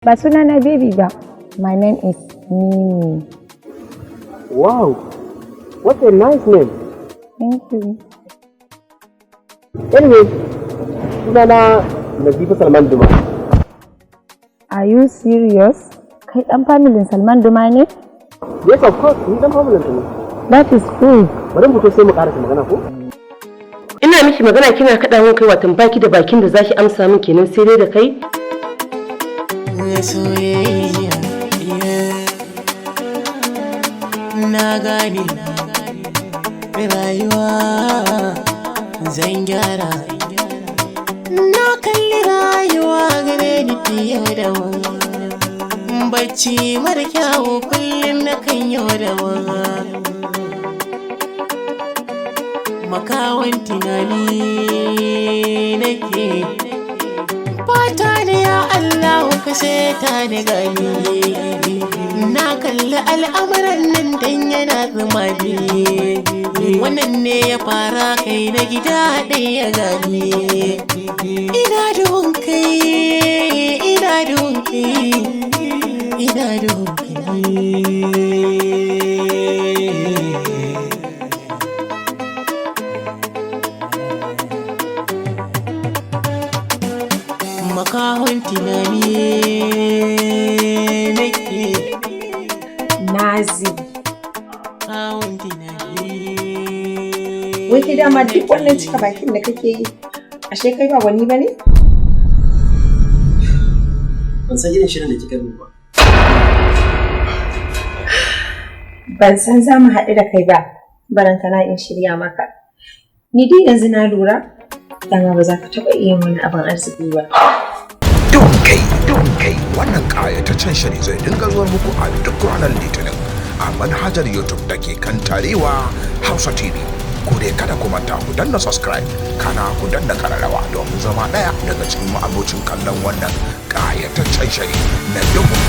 Ba sunana Baby ba. My name is Mimi. Wow, what a nice name. Thank you. Anyway, sunana Nazifi Salman Duma. Are you serious? Kai dan familin Salman Duma ne? Yes, of course, ni dan familin ne. That is cool. Bari mu fito sai mu karasa magana ko? Ina miki magana kina kaɗa min kai, watan baki da bakin da zaki amsa min kenan sai dai da kai. Soyayya, na gane rayuwa zan gyara. Na kalli rayuwa gare ni yau da bacci mara kyawu, kullum na kan yau da makawan tunani nake. Fata ne, ya Allah, ka ta ni gani. Na kalli al'amuran nan dan yana zumami. Wannan ne ya fara kai na gida ɗaya gani. Ina duhun kai, ina duhun kai, ina duhun kai. Makahon tunani nake. Nazi. Makahon tunani. Wai kai dama duk wannan cika bakin da kake yi, ashe kai ba gwani ba ne? Ban san irin shirin da kika yi ba. Ban san za mu haɗu da kai ba, barantana in shirya maka. Ni dai yanzu na lura, dama ba za ka taɓa iya wani abin arziki ba. Don kai, don kai, wannan ƙayataccen shiri zai dinga zuwa muku a duk ranar Litinin a manhajar YouTube da ke kan Tarewa Hausa TV. Ku dai kada ku manta ku danna subscribe, kana ku danna kararrawa domin zama ɗaya daga cikin ma'abocin kallon wannan ƙayataccen shiri na Duhun